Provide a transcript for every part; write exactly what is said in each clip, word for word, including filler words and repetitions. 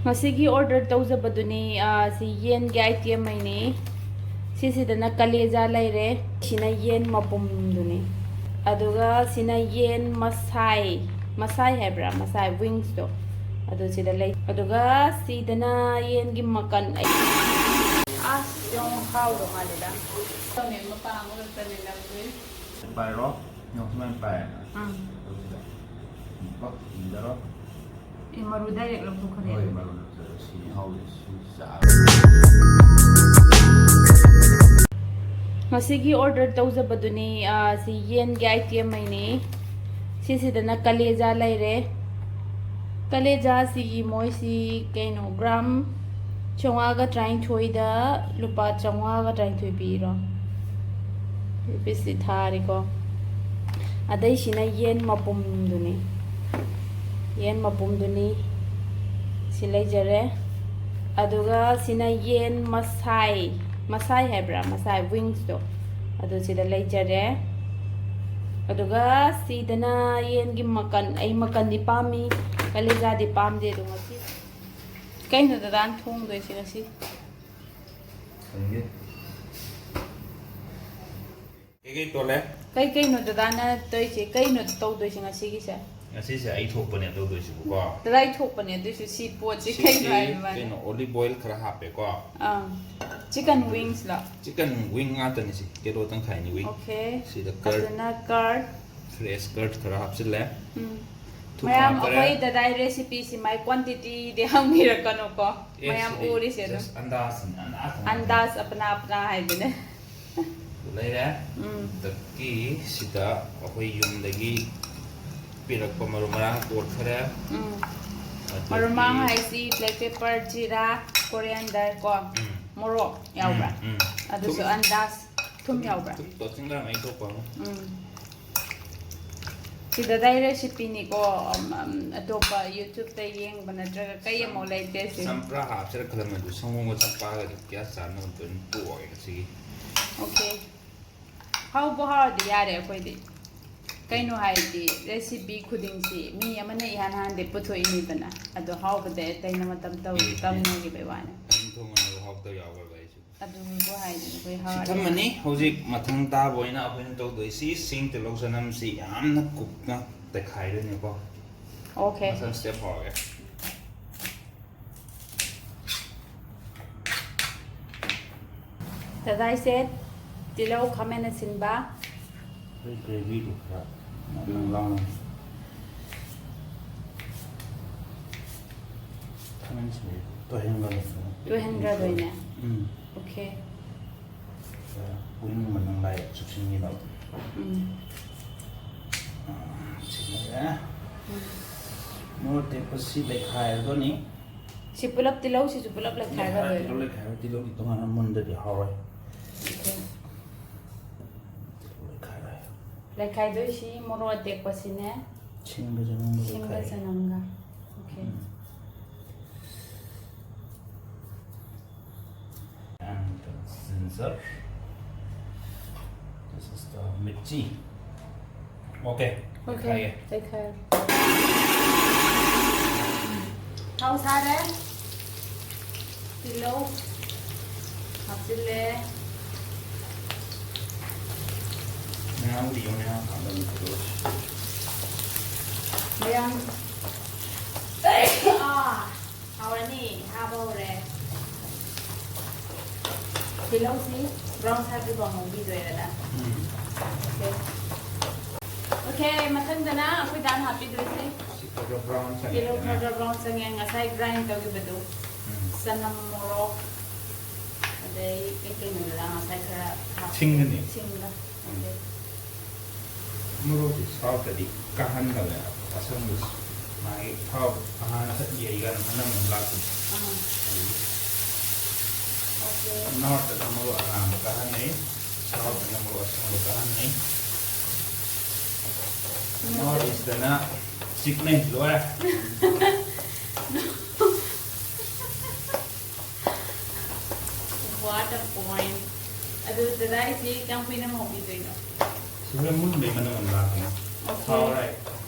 ꯉꯁꯤꯒꯤ ꯑꯣꯔꯗꯔ ꯇꯧꯖꯕꯗꯨꯅꯤ꯫ ꯑꯥ, ꯁꯤ ꯌꯦꯟꯒꯤ ꯑꯥꯏꯇꯦꯝꯉꯩꯅꯤ꯫ ꯁꯤꯁꯤꯗꯅ ꯀꯂꯦꯖꯥ ꯂꯩꯔꯦ꯫ ꯁꯤꯅ ꯌꯦꯟ ꯃꯄꯨꯝꯗꯨꯅꯤ꯫ ꯑꯗꯨꯒ ꯁꯤꯅ ꯌꯦꯟ ꯃꯁꯥꯏ, ꯃꯁꯥꯏ ꯍꯥꯏꯕ꯭ꯔꯥ? ꯃꯁꯥꯏ ꯋꯤꯡꯁꯇꯣ꯫ ꯑꯗꯨ ꯁꯤꯗ ꯂꯩ꯫ ꯑꯗꯨꯒ ꯁꯤꯗꯅ ꯌꯦꯟꯒꯤ ꯃꯀꯟ꯫ ꯑꯁ, ꯌꯦꯡꯉꯣ, ꯍꯥꯎꯗꯧ ꯃꯥꯜꯂꯦꯗ꯫ ꯄꯥꯏꯔꯣ꯫ ꯌꯦꯡꯉꯣ, ꯁꯨꯃꯥꯏꯅ ꯄꯥꯏꯔꯦꯅ꯫ ꯑꯪ꯫ ꯑꯗꯨꯒ ꯀꯣ, ꯏꯟꯗꯔꯣ? ꯑꯦ, ꯃꯔꯨ ꯗꯥꯏꯔꯦꯛ ꯂꯧꯊꯣꯛꯈ꯭ꯔꯦ꯫ ꯍꯣꯏ, ꯃꯔꯨ ꯂꯧꯊꯣꯛꯈ꯭ꯔꯦ꯫ ꯁꯤ ꯍꯥꯎꯋꯦ, ꯁꯤ ꯆꯥꯕ꯫ ꯉꯁꯤꯒꯤ ꯑꯣꯔꯗꯔ ꯇꯧꯖꯕꯗꯨꯅꯤ꯫ ꯑꯥ, ꯁꯤ ꯌꯦꯟꯒꯤ ꯑꯥꯏꯇꯦꯝꯉꯩꯅꯤ꯫ ꯁꯤꯁꯤꯗꯅ ꯀꯂꯦꯖꯥ ꯂꯩꯔꯦ꯫ ꯀꯂꯦꯖꯥꯁꯤꯒꯤ ꯃꯣꯏꯁꯤ ꯀꯩꯅꯣ, ꯒ꯭ꯔꯥꯝ ꯆꯥꯝꯃꯉꯥꯒ ꯇꯔꯥꯅꯤꯊꯣꯏꯗ ꯂꯨꯄꯥ ꯆꯥꯝꯃꯉꯥꯒ ꯇꯔꯥꯅꯤꯊꯣꯏ ꯄꯤꯔꯣ꯫ ꯄꯤꯁꯁꯤ ꯊꯥꯔꯤꯀꯣ꯫ ꯑꯗꯩꯁꯤꯅ ꯌꯦꯟ ꯃꯄꯨꯝꯗꯨꯅꯤ꯫ ꯌꯦꯟ ꯃꯄꯨꯝꯗꯨꯅꯤ꯫ ꯁꯤ ꯂꯩꯖꯔꯦ꯫ ꯑꯗꯨꯒ ꯁꯤꯅ ꯌꯦꯟ ꯃꯁꯥꯏ, ꯃꯁꯥꯏ ꯍꯥꯏꯕ꯭ꯔꯥ? ꯃꯁꯥꯏ ꯋꯤꯡꯁꯇꯣ꯫ ꯑꯗꯨ ꯁꯤꯗ ꯂꯩꯖꯔꯦ꯫ ꯑꯗꯨꯒ ꯁꯤꯗꯅ ꯌꯦꯟꯒꯤ ꯃꯀꯟ꯫ ꯑꯩ ꯃꯀꯟꯗꯤ ꯄꯥꯝꯃꯤ, ꯀꯂꯦꯖꯥꯗꯤ ꯄꯥꯝꯗꯦ꯫ ꯑꯗꯣ ꯉꯁꯤ ꯀꯩꯅꯣ ꯗꯗꯥꯅ ꯊꯣꯡꯗꯣꯏꯁꯦ ꯉꯁꯤ? ꯈꯪꯗꯦ꯫ ꯀꯩꯀꯩ ꯇꯣꯜꯂꯦ? ꯀꯩ ꯀꯩꯅꯣ ꯗꯗꯥꯅ ꯇꯧꯔꯤꯁꯦ? ꯀꯩꯅꯣ ꯇꯧꯗꯣꯏꯁꯦ ꯉꯁꯤꯒꯤꯁꯦ? ꯉꯁꯤꯁꯦ ꯑꯩ ꯊꯣꯛꯄꯅꯦ ꯇꯧꯗꯣꯏꯁꯤꯕꯨꯀꯣ꯫ ꯗꯗꯥ ꯑꯩ ꯊꯣꯛꯄꯅꯦ, ꯑꯗꯨꯏꯁꯨ ꯁꯤ ꯄꯣꯠꯁꯦ ꯁꯤꯁꯤ ꯀꯩꯅꯣ ꯍꯥꯏꯕ ꯃꯥꯅ? ꯀꯩꯅꯣ, olive oil ꯈꯔ ꯍꯥꯞꯄꯦꯀꯣ꯫ ꯑꯥ꯫ Chicken wings ꯂꯣ? Chicken wing ꯉꯥꯛꯇꯅꯤ ꯁꯤ, ꯀꯤꯂꯣ ꯇꯪꯈꯥꯏꯅꯤ wing꯫ Okay꯫ ꯁꯤꯗ curd꯫ ꯑꯗꯨꯅ curd꯫ Fresh curd ꯈꯔ ꯍꯥꯞꯆꯤꯜꯂꯦ꯫ ꯎꯝ꯫ ꯊꯨꯝ ꯃꯌꯥꯝ ꯍꯥꯞꯈꯔꯦ꯫ ꯑꯩꯈꯣꯏ ꯗꯗꯥꯏ recipe ꯁꯤ ꯃꯥꯏ quantity ꯗꯤ ꯍꯪꯕꯤꯔꯛꯀꯅꯨꯀꯣ꯫ ꯑꯦ, ꯃꯌꯥꯝ ꯁꯤꯗꯤ ꯎꯔꯤꯁꯦ ꯑꯗꯨꯝ꯫ Just ꯑꯟꯗꯥꯖꯅꯤ, ꯑꯟꯗꯥꯖ ꯉꯥꯛꯇꯅꯤ꯫ ꯑꯟꯗꯥꯖ ꯑꯄꯅꯥ ꯑꯄꯅꯥ ꯍꯥꯏꯗꯨꯅꯦ꯫ ꯑꯗꯨ ꯂꯩꯔꯦ꯫ ꯎꯝ꯫ ꯑꯗꯒꯤ ꯁꯤꯗ ꯑꯩꯈꯣꯏ ꯌꯨꯝꯗꯒꯤ ꯄꯤꯔꯛꯄ ꯃꯔꯨ ꯃꯔꯥꯡ ꯀꯣꯠꯈꯔꯦ꯫ ꯎꯝ꯫ ꯑꯗꯒꯤ ꯃꯔꯨ ꯃꯔꯥꯡ ꯍꯥꯏꯁꯤ black pepper, ꯖꯤꯔꯥ, coriander ꯀꯣ꯫ ꯎꯝ꯫ ꯃꯣꯔꯣꯛ ꯌꯥꯎꯕ꯭ꯔꯥ? ꯎꯝ, ꯎꯝ꯫ ꯑꯗꯨꯁꯨ ꯊꯨꯝ꯫ ꯑꯟꯗꯥꯖ꯫ ꯊꯨꯝ ꯌꯥꯎꯕ꯭ꯔꯥ? ꯊꯨꯝ ꯇꯣꯠꯁꯤꯟꯈ꯭ꯔꯕꯅꯦ ꯑꯩ ꯊꯣꯛꯄ ꯑꯃ꯫ ꯎꯝ꯫ ꯁꯤꯗꯗꯥꯏ recipe ꯅꯤꯀꯣ, ꯑꯝ, ꯑꯝ, ꯑꯇꯣꯞꯄ YouTube ꯇ ꯌꯦꯡꯕ ꯅꯠꯇ꯭ꯔꯒ ꯀꯩ ꯑꯃꯨꯛ ꯂꯩꯇꯦ ꯁꯤ꯫ ꯆꯝꯄ꯭ꯔꯥ ꯍꯥꯞꯁꯤꯔ ꯈꯜꯂꯝꯃꯦ, ꯑꯗꯨ ꯁꯪꯒꯣꯝꯒ ꯆꯝꯄ꯭ꯔꯥꯒꯗꯤ ꯀꯌꯥ ꯆꯥꯟꯅꯕ ꯇꯣꯛꯑꯒꯦ ꯉꯁꯤꯒꯤ꯫ Okay꯫ ꯍꯥꯎꯕꯨ ꯍꯥꯎꯔꯗꯤ ꯌꯥꯔꯦ ꯑꯩꯈꯣꯏꯗꯤ꯫ ꯀꯩꯅꯣ ꯍꯥꯏꯗꯤ, recipe ꯈꯨꯗꯤꯡꯁꯤ ꯃꯤ ꯑꯃꯅ ꯏꯍꯥꯟ ꯍꯥꯟꯗꯤ ꯄꯨꯊꯣꯛꯏꯅꯤꯗꯅ, ꯑꯗꯣ ꯍꯥꯎꯕꯗꯤ ꯑꯇꯩꯅ ꯃꯇꯝ ꯇꯧ ꯎꯝ, ꯎꯝ꯫ ꯇꯝꯅꯈꯤꯕꯩ ꯋꯥꯅꯤ꯫ ꯑꯗꯨꯝ ꯊꯣꯡꯉꯒ ꯍꯥꯎꯇꯕ ꯌꯥꯎꯈ꯭ꯔꯕ ꯑꯩꯁꯨ꯫ ꯑꯗꯨꯕꯨ ꯍꯥꯏꯗꯤ ꯑꯩꯈꯣꯏ ꯁꯤ ꯍꯥꯔ ꯊꯝꯃꯅꯤ꯫ ꯍꯧꯖꯤꯛ ꯃꯊꯪ ꯇꯥꯕ ꯑꯣꯏꯅ ꯑꯩꯈꯣꯏꯅ ꯇꯧꯗꯣꯏꯁꯤ ꯁꯤꯡ ꯇꯤꯜꯍꯧ ꯆꯅꯝꯁꯤ ꯌꯥꯝꯅ ꯀꯨꯞꯅ ꯇꯛꯈꯥꯏꯗꯣꯏꯅꯤꯀꯣ꯫ Okay꯫ ꯃꯊꯪ step ꯍꯧꯔꯒꯦ꯫ ꯗꯗꯥꯏꯁꯦ ꯇꯤꯜꯍꯧ, ꯈꯥꯃꯦꯟ ꯑꯁꯤꯟꯕ꯫ ꯑꯩ gravy ꯗꯨ ꯈꯔ ꯅꯪ ꯂꯥꯎꯅ꯫ ꯈꯥꯃꯦꯟ ꯑꯁꯤꯟꯕ ꯇꯣꯏꯍꯟꯒꯗꯕꯅꯤ꯫ ꯇꯣꯏꯍꯟꯈ꯭ꯔꯗꯣꯏꯅꯦ? ꯎꯝ꯫ Okay꯫ ꯈꯔ ꯎꯌꯨꯡ ꯃꯅꯨꯡ ꯂꯥꯏ ꯆꯨꯞꯁꯤꯟꯈꯤꯅꯕ꯫ ꯎꯝ꯫ ꯑꯥ, ꯁꯤ ꯂꯩꯔꯦ꯫ ꯎꯝ꯫ ꯃꯣꯔꯣꯛ ꯑꯇꯦꯛꯄꯁꯤ ꯂꯩꯈꯥꯏꯔꯗꯣꯏꯅꯤ꯫ ꯁꯤ ꯄꯨꯂꯞ, ꯇꯤꯜꯍꯧꯁꯤꯁꯨ ꯄꯨꯂꯞ ꯂꯩꯈꯥꯏꯔꯗꯣꯏꯔꯣ? ꯄꯨꯂꯞ ꯂꯩꯈꯥꯏꯔꯣ, ꯇꯤꯜꯍꯧꯗꯤ ꯇꯣꯉꯥꯟꯅ ꯃꯨꯟꯗꯗꯤ ꯍꯥꯎꯔꯣꯏ꯫ Okay꯫ ꯇꯤꯜꯍꯧ ꯂꯩꯈꯥꯏꯔꯣꯏ꯫ ꯂꯩꯈꯥꯏꯗꯣꯏꯁꯤ ꯃꯣꯔꯣꯛ ꯑꯇꯦꯛꯄꯁꯤꯅꯦ꯫ ꯁꯤꯡꯒ ꯆꯅꯝꯒ ꯁꯤꯡꯒ ꯂꯩꯈꯥꯏ꯫ ꯆꯅꯝꯒ꯫ Okay꯫ Um. And ginger. This is the mirchi. Okay, Okay, ꯂꯩꯈꯥꯏꯒꯦ꯫ ꯂꯩꯈꯥꯏ꯫ ꯊꯥꯎ ꯁꯥꯔꯦ꯫ ꯇꯤꯜꯍꯧ ꯍꯥꯞꯆꯤꯜꯂꯦ꯫ ꯃꯌꯥꯝ ꯎꯏꯌꯣ, ꯃꯌꯥꯝ ꯍꯥꯞꯅꯕ ꯇꯧꯔꯁꯤ꯫ ꯃꯌꯥꯝ꯫ ꯑꯥ꯫ ꯍꯧꯔꯅꯤ, ꯍꯥꯞꯄ ꯍꯧꯔꯦ꯫ ꯇꯤꯜꯍꯧꯁꯤ brown ꯁꯥꯗ꯭ꯔꯤꯐꯥꯎ ꯉꯧꯕꯤꯗꯣꯏꯔꯗ꯫ ꯎꯝ꯫ Okay꯫ Okay, ꯃꯊꯪꯗꯅ ꯑꯩꯈꯣꯏ ꯗꯥꯅ ꯍꯥꯞꯄꯤꯗꯣꯏꯁꯦ꯫ ꯁꯤ ꯈꯔ ꯈꯔ brown ꯆꯪꯉꯦ꯫ ꯇꯤꯜꯍꯧ ꯈꯔ ꯈꯔ brown ꯆꯪꯉꯦ, ꯉꯁꯥꯏ grind ꯇꯧꯈꯤꯕꯗꯨ꯫ ꯎꯝ꯫ ꯆꯅꯝ, ꯃꯣꯔꯣꯛ, ꯑꯗꯩ ꯀꯩꯀꯩꯅꯣꯗꯨꯗ ꯉꯁꯥꯏ ꯈꯔ ꯍꯥꯞꯄꯦ꯫ ꯁꯤꯡꯒꯅꯤ꯫ ꯁꯤꯡꯒ꯫ ꯎꯝ꯫ Okay꯫ ꯃꯣꯔꯣꯛꯁꯦ south ꯇꯗꯤ ꯀꯥꯍꯟꯗꯕꯅꯦ, ꯑꯁꯪꯕꯁꯦ꯫ ꯃꯥꯒꯤ ꯊꯥꯎ ꯑꯍꯥꯟꯕ ꯌꯩꯀꯥꯟꯗ ꯃꯅꯝ ꯑꯃ ꯂꯥꯛꯄꯅꯦ꯫ ꯑꯥ꯫ ꯑꯗꯨꯒꯤ Okay꯫ North ꯇꯅ ꯃꯣꯔꯣꯛ ꯑꯉꯥꯡꯕ ꯀꯥꯍꯟꯅꯩ, south ꯇꯅ ꯃꯣꯔꯣꯛ ꯑꯁꯪꯕ ꯀꯥꯍꯟꯅꯩ꯫ North East ꯇꯅ ꯆꯤꯛꯅꯩ, ꯂꯣꯏꯔꯦ꯫ What a point! ꯑꯗꯨ ꯗꯗꯥ, ꯑꯩꯁꯤ ꯀꯌꯥꯝ ꯀꯨꯏꯅ ꯉꯧꯕꯤꯗꯣꯏꯅꯣ? ꯁꯤ ꯍꯣꯔꯦꯟ ꯃꯨꯟꯕꯩ ꯃꯅꯝ ꯑꯃ ꯂꯥꯛꯀꯅꯤ꯫ Okay. ꯊꯥꯎ ꯍꯣꯔꯦꯟ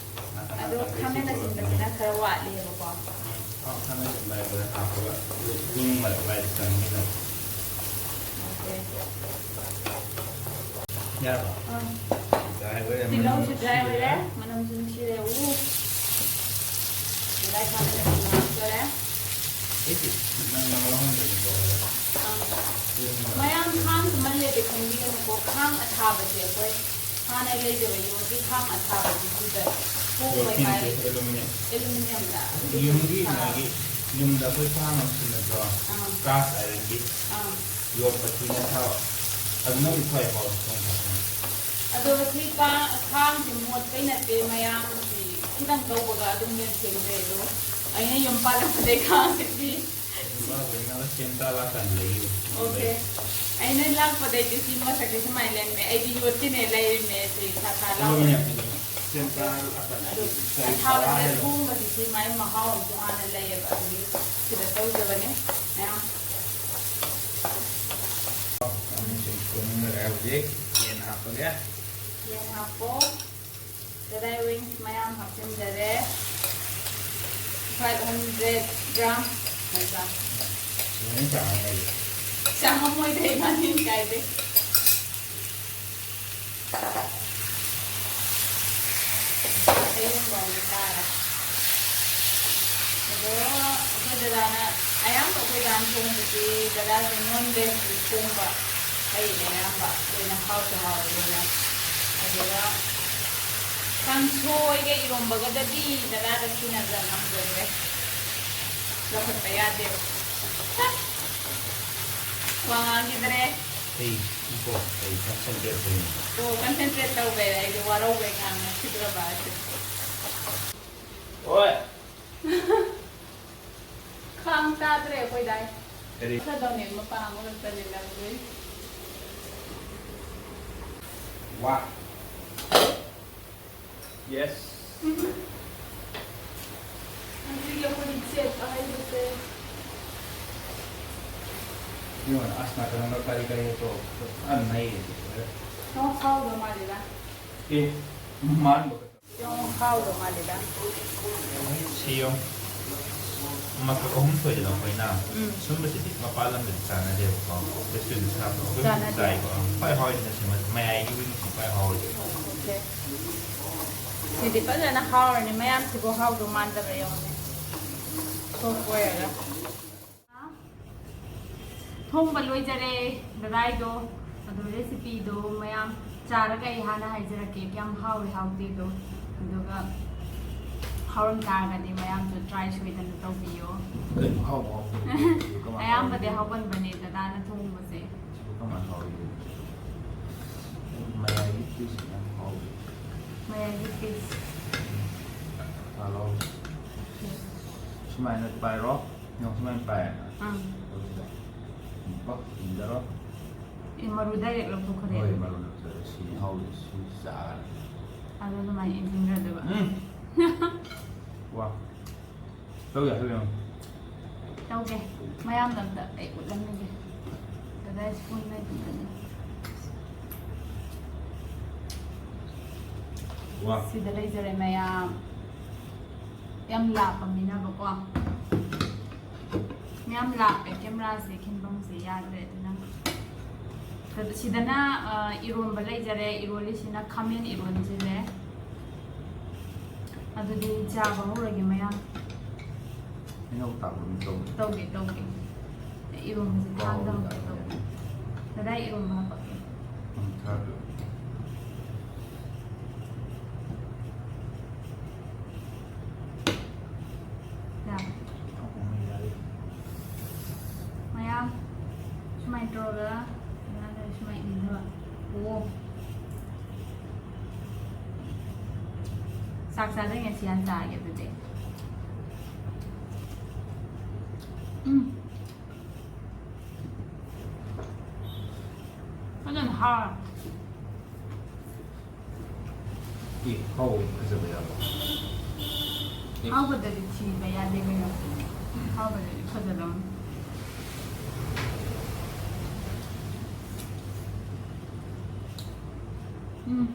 ꯅꯥꯀꯟ ꯑꯗꯣ ꯅꯥꯀꯟꯗꯩ ꯈꯥꯃꯦꯟ ꯁꯤꯠꯇꯣꯛꯑꯒ ꯑꯁꯤꯟꯕꯁꯤꯅ ꯈꯔ ꯋꯥꯠꯂꯤꯕꯀꯣ꯫ ꯎꯝ, ꯊꯥꯎ ꯈꯥꯃꯦꯟ ꯑꯁꯤꯟꯕ ꯍꯥꯏꯗꯨꯗ ꯍꯥꯞꯄꯒ ꯌꯦꯡ ꯃꯔꯛ ꯂꯥꯏꯗ ꯆꯪꯉꯤꯅ꯫ Okay. ꯌꯥꯔꯕ? ꯑꯥ. Dry ꯑꯣꯏꯔꯦ, ꯇꯤꯜꯍꯧꯁꯨ ꯃꯅꯝꯁꯨ dry ꯑꯣꯏꯔꯦ, ꯅꯨꯡꯁꯤꯔꯦ꯫ ꯃꯅꯝꯁꯨ ꯅꯨꯡꯁꯤꯔꯦ꯫ ꯎ꯫ ꯗ꯭ꯔꯥꯏ ꯈꯥꯃꯦꯟ ꯑꯁꯤꯟꯕ ꯍꯥꯞꯆꯔꯦ꯫ ꯑꯩꯗꯤ ꯅꯪ ꯅꯪ ꯂꯧꯍꯟꯕꯗꯤ ꯇꯧꯔꯦ꯫ ꯑꯥ꯫ ꯌꯦꯡ ꯃꯔꯛ꯫ ꯃꯌꯥꯝ ꯈꯥꯡ ꯊꯨꯝꯍꯜꯂꯦꯗꯤ ꯈꯪꯕꯤꯒꯅꯨꯀꯣ, ꯈꯥꯡ ꯑꯊꯥꯕꯁꯦ ꯑꯩꯈꯣꯏ ꯍꯥꯟꯅ ꯂꯩꯖꯕ ꯌꯣꯠꯀꯤ ꯈꯥꯡ ꯑꯊꯥꯕꯗꯨꯗ ꯊꯣꯡꯕ ꯌꯣꯠꯀꯤ ꯅꯠꯇꯦ, ꯌꯥꯏ꯫ Aluminium꯫ Aluminiumꯗ꯫ ꯌꯨꯝꯒꯤ ꯃꯥꯒꯤ ꯌꯨꯝꯗ ꯑꯩꯈꯣꯏ ꯈꯥꯡ ꯑꯃ ꯁꯤꯖꯤꯟꯅꯗ꯭ꯔꯣ? ꯑꯥ꯫ Cast ironꯒꯤ꯫ ꯑꯥ꯫ ꯌꯣꯠ ꯃꯊꯤꯅ ꯁꯥꯕ꯫ ꯑꯗꯨꯅꯕꯨ ꯈ꯭ꯋꯥꯏ ꯍꯥꯎꯕ ꯊꯣꯡ ꯊꯥꯛꯄꯅꯤ꯫ ꯑꯗꯣ ꯁꯤ ꯀꯥ-, ꯈꯥꯡꯁꯤ ꯃꯣꯠꯄꯩ ꯅꯠꯇꯦ, ꯃꯌꯥꯝꯁꯤ ꯈꯤꯇꯪ ꯇꯧꯕꯒ ꯑꯗꯨꯝ ꯂꯣꯏ ꯁꯦꯝꯈ꯭ꯔꯦ꯫ ꯑꯗꯣ ꯑꯩꯅ ꯌꯨꯝ ꯄꯥꯜꯂꯛꯄꯗꯩ ꯈꯥꯡꯁꯤꯗꯤ ꯏꯃꯥꯈꯣꯏꯅ ꯁꯦꯝ ꯁꯥ ꯂꯥꯛꯀꯥꯟꯗ ꯂꯩꯔꯤꯕ꯫ Okay꯫ ꯑꯩꯅ ꯂꯥꯛꯄꯗꯩꯗꯤ ꯁꯤ ꯃꯁꯛꯁꯦ ꯁꯨꯃꯥꯏꯅ ꯂꯩꯔꯝꯃꯦ꯫ ꯑꯩꯗꯤ ꯌꯣꯠꯀꯤꯅꯦ ꯂꯩꯔꯤꯝꯃꯦ꯫ ꯁꯤ ꯊꯥ ꯊꯥ ꯂꯥꯎꯕ꯫ ꯑꯗꯨꯒꯅꯦ, ꯁꯦꯝ ꯁꯥ ꯂꯥꯛꯀꯥꯟꯗ ꯑꯗꯨ ꯆꯍꯤ ꯇꯔꯥ ꯑꯊꯥꯕꯁꯦ ꯍꯦꯜꯂꯦ꯫ ꯊꯣꯡꯕꯁꯤ ꯁꯤ ꯃꯥꯏ ꯃꯍꯥꯎ ꯑꯃ ꯇꯣꯉꯥꯟꯅ ꯂꯩꯌꯦꯕ꯫ ꯑꯗꯨꯒꯤ ꯁꯤꯗ ꯇꯧꯖꯕꯅꯦ ꯃꯌꯥꯝ꯫ ꯊꯣꯡꯃꯤꯟꯅꯔꯦ ꯍꯧꯖꯤꯛ꯫ ꯌꯦꯟ ꯍꯥꯞꯄꯒꯦ꯫ ꯌꯦꯟ ꯍꯥꯞꯄꯣ꯫ ꯗ꯭ꯔꯥꯏ ꯋꯤꯡꯁ ꯃꯌꯥꯝ ꯍꯥꯞꯆꯤꯟꯖꯔꯦ꯫ Five hundred gram ꯅꯠꯇ꯭ꯔꯥ? ꯂꯣꯏ ꯆꯥꯔꯅꯤ ꯑꯩꯗꯤ꯫ ꯆꯥꯉꯝꯃꯣꯏꯗ ꯏꯕꯥꯅꯤ ꯀꯥꯏꯗꯩ꯫ ꯍꯌꯦꯡ ꯐꯥꯎꯗꯤ ꯇꯥꯔꯦ꯫ ꯑꯗꯣ ꯑꯩꯈꯣꯏ ꯗꯗꯥꯅ ꯑꯌꯥꯝꯕ ꯑꯩꯈꯣꯏ ꯗꯥꯅ ꯊꯣꯡꯕꯁꯤ ꯗꯗꯥꯁꯦ non veg ꯊꯣꯡꯕ ꯍꯩꯌꯦ ꯑꯌꯥꯝꯕ꯫ ꯑꯗꯨꯅ ꯍꯥꯎꯁꯨ ꯍꯥꯎꯋꯦ ꯑꯗꯨꯅ꯫ ꯑꯗꯨꯒ ꯀꯥꯡꯁꯣꯏꯒ ꯏꯔꯣꯝꯕꯒꯗꯗꯤ ꯗꯗꯥꯗ ꯁꯤꯟꯅꯕ ꯉꯝꯖꯗ꯭ꯔꯦ꯫ ꯂꯧꯈꯠꯄ ꯌꯥꯗꯦꯕ꯫ ꯋꯥ ꯉꯥꯡꯈꯤꯗ꯭ꯔꯦ꯫ ꯑꯩ ꯏꯀꯣ, ꯑꯩ concentrate ꯇꯧꯔꯤꯅꯤ꯫ ꯑꯣ, concentrate ꯇꯧꯕꯩ ꯑꯩꯗꯤ ꯋꯥꯔꯧꯕꯩ ꯉꯥꯡꯉꯛꯈꯤꯗ꯭ꯔꯕ ꯑꯁꯤꯗꯤ꯫ ꯍꯣꯏ꯫ ꯈꯥꯡ ꯇꯥꯗ꯭ꯔꯦ ꯑꯩꯈꯣꯏ ꯗꯥꯏ꯫ ꯀꯔꯤ? ꯐꯗꯧꯅꯦ ꯃꯄꯥ ꯑꯃꯈꯛꯇꯅꯦ ꯂꯧꯗꯣꯏ꯫ ꯋꯥ꯫ Yes꯫ ꯎꯝ꯫ ꯑꯗꯨꯒꯤ ꯑꯩꯈꯣꯏꯒꯤ ꯆꯦꯞ ꯑꯍꯩꯕꯁꯦ꯫ ꯌꯦꯡꯉꯣ, ꯑꯁ ꯅꯥꯀꯟ ꯑꯃ ꯀꯔꯤ ꯀꯔꯤ ꯇꯧ-, ꯐꯖꯅ ꯅꯩꯔꯦ꯫ ꯌꯦꯡꯉꯣ, ꯍꯥꯎꯗꯧ ꯃꯥꯜꯂꯤꯗ꯫ ꯑꯦ, ꯃꯥꯟꯕ ꯈꯛꯇ꯫ ꯌꯦꯡꯉꯣ, ꯍꯥꯎꯗꯧ ꯃꯥꯜꯂꯤꯗ꯫ ꯁꯤ ꯌꯦꯡꯉꯣ꯫ ꯃꯀꯛ ꯑꯍꯨꯝ ꯊꯣꯛꯏꯗꯅ ꯑꯩꯈꯣꯏꯅ꯫ ꯎꯝ꯫ ꯁꯨꯝꯕꯁꯤꯗꯤ ꯃꯄꯥꯟ ꯂꯝꯗꯗꯤ ꯆꯥꯟꯅꯗꯦꯕꯀꯣ꯫ ꯔꯦꯁꯇꯨꯔꯦꯟꯗ ꯆꯥꯕꯗꯣ꯫ ꯑꯩꯈꯣꯏ ꯆꯥꯟꯅꯗꯦ꯫ ꯆꯥꯏꯀꯣ꯫ ꯑꯪ꯫ ꯈ꯭ꯋꯥꯏ ꯍꯥꯎꯔꯤꯁꯤꯅ ꯁꯤꯃ꯫ ꯃꯌꯥꯏꯒꯤ ꯋꯤꯡꯁꯤ ꯈ꯭ꯋꯥꯏ ꯍꯥꯎꯔꯤꯁꯦ꯫ ꯑꯣꯀꯦ꯫ ꯁꯤꯗꯤ ꯐꯖꯅ ꯍꯥꯎꯔꯅꯤ꯫ ꯃꯌꯥꯝꯁꯤꯕꯨ ꯍꯥꯎꯗꯧ ꯃꯥꯟꯗꯕ꯭ꯔꯥ ꯌꯦꯡꯉꯨꯅꯦ꯫ ꯁꯣꯐ ꯑꯣꯏꯔꯒ꯫ ꯊꯣꯡꯕ ꯂꯣꯏꯖꯔꯦ ꯗꯗꯥꯏꯗꯣ꯫ ꯑꯗꯣ ꯔꯦꯁꯤꯄꯤꯗꯣ ꯃꯌꯥꯝ ꯆꯥꯔꯒ ꯑꯩ ꯍꯥꯟꯅ ꯍꯥꯏꯖꯔꯛꯀꯦ ꯀꯌꯥꯝ ꯍꯥꯎꯏ ꯍꯥꯎꯇꯦꯗꯣ꯫ ꯑꯗꯨꯒ ꯍꯥꯎꯔꯝ ꯇꯥꯔꯒꯗꯤ ꯃꯌꯥꯝꯁꯨ ꯇ꯭ꯔꯥꯏ ꯁꯣꯏꯗꯅ ꯇꯧꯕꯤꯌꯣ꯫ ꯀꯩꯅꯣ ꯍꯥꯎꯕ ꯍꯥꯎꯇꯕ? ꯀꯃꯥꯏꯅ ꯑꯌꯥꯝꯕꯗꯤ ꯍꯥꯎꯔꯤꯒꯦ? ꯍꯥꯎꯒꯟꯕꯅꯦ ꯗꯗꯥꯅ ꯊꯣꯡꯕꯁꯦ꯫ ꯁꯤꯕꯨ ꯀꯃꯥꯏꯅ ꯍꯥꯎꯔꯤꯒꯦ? ꯃꯌꯥꯏꯒꯤ ꯄꯤꯁꯁꯤ ꯌꯥꯝ ꯍꯥꯎꯋꯤ꯫ ꯃꯌꯥꯏꯒꯤ ꯄꯤꯁ꯫ ꯍꯜꯂꯣ꯫ ꯁꯨꯃꯥꯏꯅ ꯄꯥꯏꯔꯣ꯫ ꯌꯦꯡꯉꯣ, ꯁꯨꯃꯥꯏꯅ ꯄꯥꯏꯔꯦꯅ꯫ ꯑꯪ꯫ ꯑꯗꯨꯒ ꯕꯛ ꯏꯟꯖꯔꯣ꯫ ꯑꯦ, ꯃꯔꯨ ꯗꯥꯏꯔꯦꯛ ꯂꯧꯊꯣꯛꯈ꯭ꯔꯦ꯫ ꯍꯣꯏ, ꯃꯔꯨ ꯂꯧꯊꯣꯛꯑꯦ꯫ ꯁꯤ ꯍꯧꯔꯦ꯫ ꯁꯤ ꯆꯥꯔꯦ꯫ ꯑꯗꯣ ꯑꯗꯨꯃꯥꯏꯅ ꯏꯟꯁꯤꯟꯈ꯭ꯔꯗꯣꯏꯕ꯫ ꯎꯝ꯫ ꯋꯥ꯫ ꯇꯧ ꯌꯥꯗꯣꯏ ꯌꯦꯡꯉꯣ꯫ ꯇꯧꯒꯦ꯫ ꯃꯌꯥꯝꯗ ꯑꯝꯇ ꯑꯩ ꯎꯠꯂꯝꯃꯤꯒꯦ꯫ ꯗꯗꯥ ꯁ꯭ꯄꯨꯟ ꯂꯩꯇꯗꯅ꯫ ꯋꯥ꯫ ꯁꯤꯗ ꯂꯩꯖꯔꯦ ꯃꯌꯥꯝ꯫ ꯌꯥꯝ ꯂꯥꯞꯄ ꯃꯤꯅꯕꯀꯣ꯫ ꯃꯌꯥꯝ ꯂꯥꯞꯄꯦ, ꯀꯦꯃꯦꯔꯥꯁꯦ ꯈꯤꯟꯐꯝꯁꯦ ꯌꯥꯗ꯭ꯔꯦ꯫ ꯑꯗꯨꯅ ꯑꯗꯨ ꯁꯤꯗꯅ, ꯑ, ꯏꯔꯣꯟꯕ ꯂꯩꯖꯔꯦ꯫ ꯏꯔꯣꯜꯂꯤꯁꯤꯅ ꯈꯥꯃꯦꯟ ꯏꯔꯣꯟꯁꯤꯜꯂꯦ꯫ ꯑꯗꯨꯗꯤ ꯆꯥꯕ ꯍꯧꯔꯒꯦ ꯃꯌꯥꯝ꯫ ꯍꯩꯅꯧ ꯇꯥꯕ ꯑꯗꯨꯝ ꯇꯧ꯫ ꯇꯧꯒꯦ, ꯇꯧꯒꯦ꯫ ꯏꯔꯣꯟꯕꯁꯦ ꯊꯥꯡꯗ ꯍꯧꯖꯤꯛ ꯇꯧꯒꯦ꯫ ꯗꯗꯥ ꯏꯔꯣꯟꯕ ꯍꯥꯄꯛꯀꯦ꯫ ꯎꯝ, ꯊꯥꯔꯛꯀꯦ꯫ ꯌꯥ꯫ ꯑꯍꯨꯝ ꯌꯥꯔꯦ꯫ ꯃꯌꯥꯝ ꯁꯨꯃꯥꯏꯅ ꯇꯧꯔꯒ ꯁꯨꯃꯥꯏꯅ ꯏꯟꯊꯕ꯫ ꯑꯣ꯫ ꯆꯥꯛ ꯆꯥꯗ꯭ꯔꯤꯉꯩ ꯁꯤ ꯍꯥꯟꯅ ꯆꯥꯔꯒꯦ ꯑꯗꯨꯗꯤ꯫ ꯎꯝ꯫ ꯐꯖꯅ ꯍꯥꯎꯔꯦ꯫ ꯑꯦ, ꯍꯥꯎꯕ ꯐꯖꯕ ꯌꯥꯕ꯫ ꯑꯦ꯫ ꯍꯥꯎꯕꯗꯗꯤ ꯊꯤꯕ ꯌꯥꯗꯦ ꯀꯩꯅꯣ꯫ ꯍꯥꯎꯕꯗꯗꯤ ꯐꯖꯗꯧꯅꯤ꯫ ꯎꯝ꯫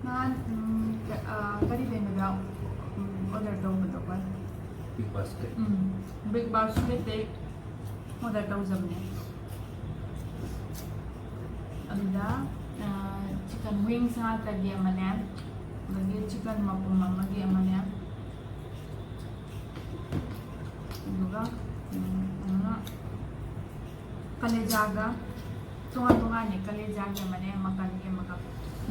ꯅꯍꯥꯟ, ꯎꯝ, ꯀ-, ꯑ, ꯀꯔꯤ ꯂꯩꯕꯗ, ꯎꯝ, order ꯇꯧꯕꯗꯣ ꯑꯩꯈꯣꯏ? Big Basket꯫ ꯎꯝ, Big Basket-ꯇꯩ order ꯇꯧꯖꯕꯅꯦ꯫ ꯑꯗꯨꯗ, ꯑ, chicken wings ꯉꯥꯛꯇꯒꯤ ꯑꯃꯅꯦ, ꯑꯗꯒꯤ chicken ꯃꯄꯨꯝ ꯑꯃꯒꯤ ꯑꯃꯅꯦ, ꯑꯗꯨꯒ, ꯎꯝ, ꯑꯃꯅ ꯀꯂꯦꯖꯥꯒ ꯇꯣꯉꯥꯟ ꯇꯣꯉꯥꯟꯅꯦ, ꯀꯂꯦꯖꯥꯒꯤ ꯑꯃꯅꯦ, ꯃꯀꯟꯒꯤ ꯑꯃꯒ꯫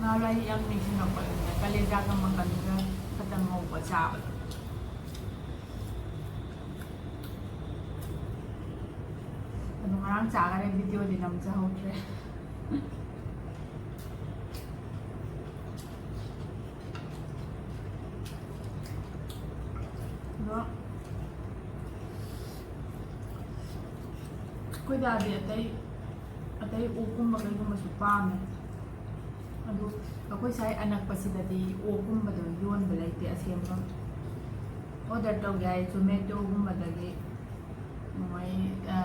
ꯅꯍꯥꯟꯋꯥꯏ ꯌꯥꯝ ꯅꯤꯡꯁꯤꯡꯉꯛꯄ ꯑꯗꯨꯅ ꯀꯂꯦꯖꯥꯒ ꯃꯀꯟꯒ ꯈꯛꯇꯪ ꯉꯧꯕ ꯆꯥꯕꯗꯣ꯫ ꯑꯗꯨ ꯉꯔꯥꯡ ꯆꯥꯈꯔꯦ, video-ꯗꯤ ꯅꯝꯖꯍꯧꯗ꯭ꯔꯦ꯫ ꯑꯗꯣ ꯑꯩꯈꯣꯏ ꯗꯥꯗꯤ ꯑꯇꯩ, ꯑꯇꯩ ꯑꯣꯛꯀꯨꯝꯕ ꯀꯩꯒꯨꯝꯕꯁꯨ ꯄꯥꯝꯃꯦ꯫ ꯑꯗꯨ ꯑꯩꯈꯣꯏ ꯁ꯭ꯋꯥꯏ ꯑꯅꯛꯄꯁꯤꯗꯗꯤ ꯑꯣꯛꯀꯨꯝꯕꯗꯣ ꯌꯣꯟꯕ ꯂꯩꯇꯦ ꯑꯁꯦꯡꯕ꯫ Order ꯇꯧꯒꯦ ꯍꯥꯏ Zomato-ꯒꯨꯝꯕꯗꯒꯤ ꯃꯣꯏ, ꯑ,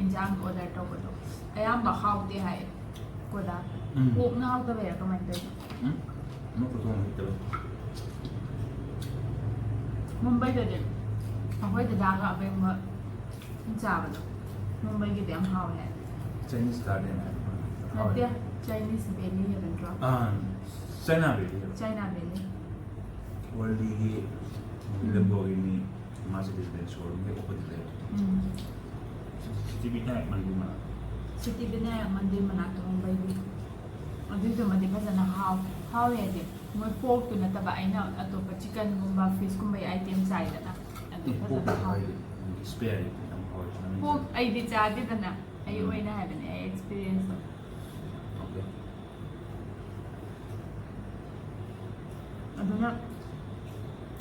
ꯏꯟꯖꯥꯡ order ꯇꯧꯕꯗꯣ ꯑꯌꯥꯝꯕ ꯍꯥꯎꯇꯦ ꯍꯥꯏ꯫ ꯀꯣꯗꯥ, ꯎꯝ꯫ ꯑꯣꯛꯅ ꯍꯥꯎꯇꯕꯩꯔꯥ ꯀꯃꯥꯏꯅ ꯇꯧꯔꯤꯅꯣ? ꯎꯝ? ꯑꯃꯨꯛ ꯈꯨꯊꯣꯡ ꯍꯩꯇꯕꯩ꯫ ꯃꯨꯝꯕꯩꯗꯗꯤ ꯑꯩꯈꯣꯏ ꯗꯗꯥꯒ ꯑꯕꯦꯝꯒ ꯆꯥꯕꯗꯣ ꯃꯨꯝꯕꯩꯒꯤꯗꯤ ꯌꯥꯝ ꯍꯥꯎꯋꯦ ꯍꯥꯏ꯫ Chinese Garden ꯍꯥꯏꯕ ꯍꯥꯎꯋꯦ꯫ ꯅꯠꯇꯦ, Chinese Valley ꯍꯥꯏꯕ ꯅꯠꯇ꯭ꯔꯣ? ꯑꯥ, China Valley ꯍꯥꯏꯕ꯫ China Valley꯫ Worldꯒꯤ ꯎꯝ꯫ Lamborghini Mercedes Benz showroom-ꯒꯤ opposite ꯂꯩꯕ꯫ ꯎꯝ꯫ Siddhivinayak ꯃꯟꯗꯤꯔ ꯃꯅꯥꯛ꯫ Siddhivinayak ꯃꯟꯗꯤꯔ ꯃꯅꯥꯛꯇ ꯃꯨꯝꯕꯩꯒꯤ꯫ ꯑꯗꯨꯏꯗꯨꯃꯗꯤ ꯐꯖꯅ ꯍꯥꯎ-, ꯍꯥꯎꯋꯦ ꯍꯥꯏꯗꯤ ꯃꯣꯏ pork-ꯇꯨ ꯅꯠꯇꯕ ꯑꯩꯅ ꯑꯇꯣꯞꯄ chicken-ꯒꯨꯝꯕ, fish-ꯀꯨꯝꯕꯩ item ꯆꯥꯏꯗꯅ꯫ ꯑꯗꯨ ꯑꯦ, ꯐꯖꯅ pork-ꯇꯤ ꯍꯥꯎꯋꯦ꯫ ꯍꯥꯎꯋꯦ, spare rib ꯌꯥꯝ ꯍꯥꯎꯋꯦ꯫ Pork ꯑꯩꯗꯤ ꯆꯥꯗꯦꯗꯅ, ꯑꯩ ꯎꯝ꯫ ꯑꯣꯏꯅ ꯍꯥꯏꯕꯅꯦ, ꯑꯩ experience-ꯇꯣ꯫ Okay꯫ ꯑꯗꯨꯅ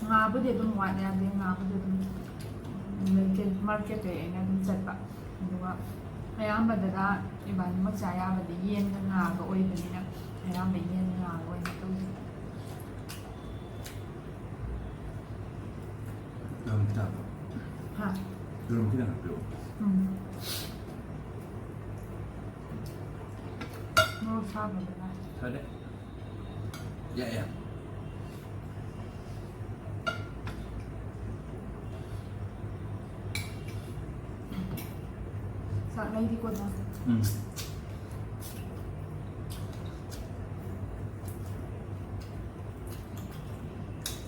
ꯉꯥꯕꯨꯗꯤ ꯑꯗꯨꯝ ꯋꯥꯠ ꯌꯥꯗꯦ, ꯉꯥꯕꯨꯗꯤ ꯑꯗꯨꯝ ꯂꯩꯇꯦ, market-ꯇꯩ ꯑꯩꯅ ꯑꯗꯨꯝ ꯆꯠꯄ꯫ ꯑꯗꯨꯒ ꯑꯌꯥꯝꯕꯗꯅ ꯏꯕꯥꯅꯤꯃꯛ ꯆꯥ ꯌꯥꯕꯗꯤ ꯌꯦꯟꯒ ꯉꯥꯒ ꯑꯣꯏꯕꯅꯤꯅ ꯑꯌꯥꯝꯕ ꯌꯦꯟ ꯉꯥꯒ ꯑꯣꯏꯅ ꯇꯧꯖꯩ꯫ ꯌꯥꯝ ꯆꯥꯕ꯫ ꯍꯥ? ꯌꯦꯔꯨꯝ ꯈꯤꯇꯪ ꯍꯥꯞꯄꯤꯔꯛꯑꯣ꯫ ꯎꯝ꯫ ꯆꯥꯕꯗꯅ꯫ ꯐꯔꯦ꯫ ꯌꯥꯏ, ꯌꯥꯏ꯫ ꯆꯥꯛ ꯂꯩꯔꯤꯀꯣ, ꯗꯥ? ꯎꯝ꯫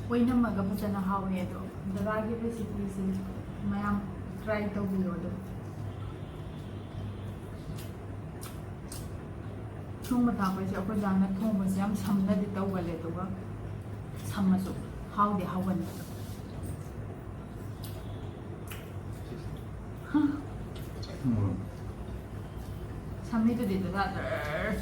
ꯑꯣꯏꯅꯝꯃꯒ ꯐꯖꯅ ꯍꯥꯎꯋꯦ꯫ ꯑꯗꯣ ꯗꯗꯥꯒꯤ recipeꯁꯦ ꯃꯌꯥꯝ try ꯇꯧꯕꯤꯌꯣ꯫ ꯑꯗꯣ ꯊꯣꯡꯕ ꯊꯥꯛꯄꯁꯦ ꯑꯩꯈꯣꯏ ꯗꯥꯅ ꯊꯣꯡꯕꯁꯦ ꯌꯥꯝ ꯁꯝꯅꯗꯤ ꯇꯧꯒꯜꯂꯦ, ꯑꯗꯨꯒ ꯁꯝꯃꯁꯨ ꯍꯥꯎꯗꯤ ꯍꯥꯎꯒꯟꯕ꯫ ꯎꯝ꯫ ꯁꯝꯃꯤꯗꯨꯗꯤ ꯗꯗꯥ ꯗꯔ꯫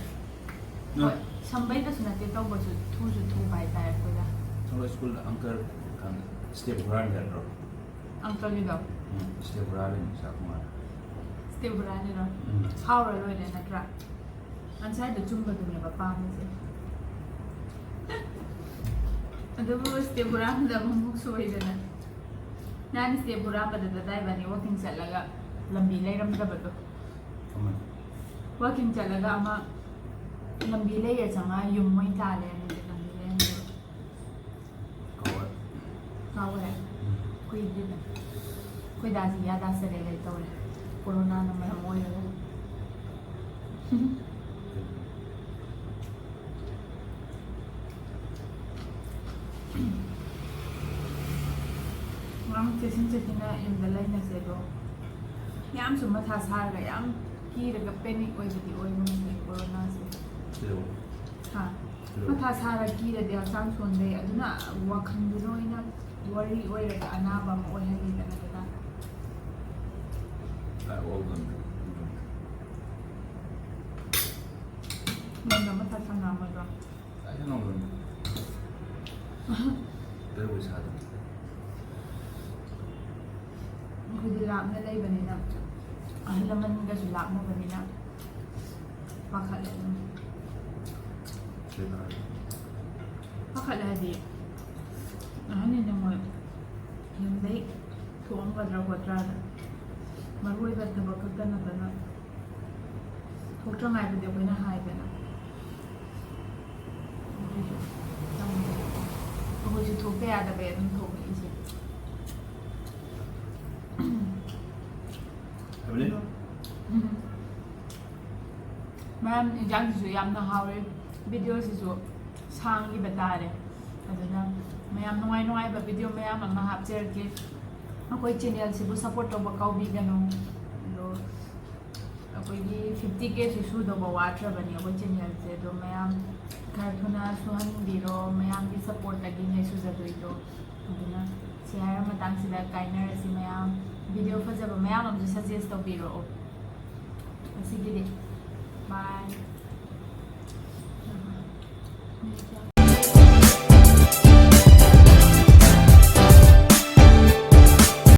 ꯅꯣꯏ ꯍꯣꯏ, ꯁꯝꯕꯩꯗꯁꯨ ꯅꯠꯇꯦ, ꯇꯧꯕꯁꯨ ꯊꯨꯁꯨ ꯊꯨꯕ ꯍꯥꯏꯇꯥꯔꯦ ꯑꯩꯈꯣꯏꯗ꯫ ꯑꯩꯈꯣꯏ ꯁ꯭ꯀꯨꯜꯗ uncle ꯈꯪꯉꯦ, step ꯍꯨꯔꯥꯟꯕ ꯌꯥꯗ꯭ꯔꯣ? Uncleꯒꯤꯗꯣ꯫ ꯎꯝ, step ꯍꯨꯔꯥꯜꯂꯤꯅꯤ ꯆꯥꯛ ꯃꯥꯜꯂꯦ꯫ Step ꯍꯨꯔꯥꯜꯂꯤꯔꯣ? ꯎꯝ꯫ ꯍꯥꯎꯔ ꯂꯣꯏꯔꯦ ꯅꯠꯇ꯭ꯔꯥ? ꯉꯁꯥꯏꯗꯣ ꯆꯨꯝꯕꯗꯨꯅꯦꯕ ꯄꯥꯝꯃꯤꯁꯦ꯫ ꯑꯗꯨꯕꯨ step ꯍꯨꯔꯥꯟꯕꯗ ꯑꯃꯨꯛ ꯁꯣꯏꯗꯅ꯫ ꯅꯍꯥꯟ step ꯍꯨꯔꯥꯟꯕꯗ ꯗꯗꯥ ꯏꯕꯥꯅꯤ walking ꯆꯠꯂꯒ ꯂꯝꯕꯤ ꯂꯩꯔꯝꯗꯕꯗꯣ꯫ ꯀꯃꯥꯏ? Walking ꯆꯠꯂꯒ ꯑꯃ ꯂꯝꯕꯤ ꯂꯩꯔ ꯆꯪꯉ ꯌꯨꯝ ꯃꯣꯏ ꯇꯥ ꯂꯩꯔꯝꯃꯤꯗꯣ, ꯂꯝꯕꯤ ꯂꯩꯔꯝꯗꯕ꯫ ꯀꯧꯔꯦ꯫ ꯀꯥꯎꯔꯦ꯫ ꯎꯝ꯫ ꯀꯨꯏꯗ꯭ꯔꯤꯕꯅꯤ꯫ ꯑꯩꯈꯣꯏ ꯗꯥꯁꯤ ꯌꯥꯗꯥ ꯁꯔꯦ ꯂꯩ ꯇꯧꯔꯦ꯫ Coronaꯅ ꯃꯔꯝ ꯑꯣꯏꯔꯒ꯫ ꯉꯔꯥꯡ ꯆꯦꯁꯤꯟ ꯆꯦꯁꯤꯟꯅ ꯌꯨꯝꯗ ꯂꯩꯅꯁꯦ ꯑꯗꯣ, ꯌꯥꯝꯁꯨ ꯃꯊꯥ ꯁꯥꯔꯒ ꯌꯥꯝ ꯀꯤꯔꯒ panic ꯑꯣꯏꯕꯗꯤ ꯑꯣꯏꯔꯨꯅꯨ Coronaꯁꯦ꯫ ꯀꯩꯗꯧꯕ? ꯍꯥ? ꯀꯩꯗꯧꯕ? ꯃꯊꯥ ꯁꯥꯔ ꯀꯤꯔꯗꯤ ꯍꯛꯆꯥꯡ ꯁꯣꯟꯊꯩ꯫ ꯑꯗꯨꯅ ꯋꯥꯈꯜꯗꯨꯅ ꯑꯣꯏꯅ worry ꯑꯣꯏꯔꯒ ꯑꯅꯥꯕ ꯑꯃ ꯑꯣꯏꯍꯜꯂꯤꯗꯅ ꯗꯗꯥ꯫ I all done. ꯅꯪꯅ ꯃꯊꯥ ꯁꯥꯟꯅꯔꯝꯃꯣꯏꯗ꯭ꯔꯣ? I don't know. ꯀꯩꯗꯧꯕꯩ ꯁꯥꯗꯣꯏꯅꯣ? ꯑꯩꯈꯣꯏꯗꯤ ꯂꯥꯞꯅ ꯂꯩꯕꯅꯤꯅ, ꯑꯍꯜ ꯂꯃꯟꯒꯁꯨ ꯂꯥꯞꯅꯕꯅꯤꯅ ꯄꯥꯈꯠꯂꯦ ꯑꯗꯨꯝ꯫ ꯀꯩ ꯇꯥꯔꯦ? ꯄꯥꯈꯠꯂꯦ ꯍꯥꯏꯗꯤ, ꯑꯍꯟꯅꯤꯅ ꯃꯣꯏ ꯌꯨꯝꯗꯩ ꯊꯣꯛꯑꯝꯒꯗ꯭ꯔꯥ ꯈꯣꯠꯇ꯭ꯔꯥꯗ꯫ ꯃꯔꯨ ꯑꯣꯏꯕ ꯊꯕꯛ ꯈꯛꯇ ꯅꯠꯇꯅ ꯊꯣꯛꯇ꯭ꯔꯉꯥꯏꯕꯨꯗꯤ ꯑꯩꯈꯣꯏꯅ ꯍꯥꯏꯗꯅ꯫ ꯊꯣꯛꯇ ꯌꯥꯗꯕꯩ ꯑꯗꯨꯝ ꯊꯣꯛꯂꯛꯏꯁꯦ꯫ ꯍꯥꯏꯕꯅꯦ꯫ ꯎꯝ꯫ ꯃꯌꯥꯝ, ꯏꯟꯖꯥꯡꯁꯤꯁꯨ ꯌꯥꯝꯅ ꯍꯥꯎꯔꯦ꯫ ꯚꯤꯗꯤꯑꯣꯁꯤꯁꯨ ꯁꯥꯡꯈꯤꯕ ꯇꯥꯔꯦ꯫ ꯑꯗꯨꯅ ꯃꯌꯥꯝ ꯅꯨꯡꯉꯥꯏ ꯅꯨꯡꯉꯥꯏꯕ ꯚꯤꯗꯤꯑꯣ ꯃꯌꯥꯝ ꯑꯃ ꯍꯥꯞꯆꯔꯛꯀꯦ꯫ ꯑꯩꯈꯣꯏ ꯆꯦꯅꯦꯜꯁꯤꯕꯨ ꯁꯞꯄꯣꯔꯠ ꯇꯧꯕ ꯀꯥꯎꯕꯤꯒꯅꯨ꯫ ꯑꯗꯣ ꯑꯩꯈꯣꯏꯒꯤ fifty K ꯁꯤ ꯁꯨꯗꯧꯕ ꯋꯥꯠꯇ꯭ꯔꯕꯅꯤ ꯑꯩꯈꯣꯏ ꯆꯦꯅꯦꯜꯁꯦ꯫ ꯑꯗꯣ ꯃꯌꯥꯝ ꯈꯔ ꯊꯨꯅ ꯁꯨꯍꯟꯕꯤꯔꯣ꯫ ꯃꯌꯥꯝꯒꯤ ꯁꯞꯄꯣꯔꯠꯇꯒꯤꯅꯦ ꯁꯨꯖꯗꯣꯏꯗꯣ꯫ ꯑꯗꯨꯅ ꯁꯤ ꯍꯥꯏꯔ ꯃꯇꯥꯡꯁꯤꯗ ꯀꯥꯏꯅꯔꯁꯤ ꯃꯌꯥꯝ꯫ ꯚꯤꯗꯤꯑꯣ ꯐꯖꯕ ꯃꯌꯥꯝ ꯑꯃꯁꯨ ꯁꯖꯦꯁ ꯇꯧꯕꯤꯔꯛꯑꯣ꯫ ꯉꯁꯤꯒꯤꯗꯤ bye꯫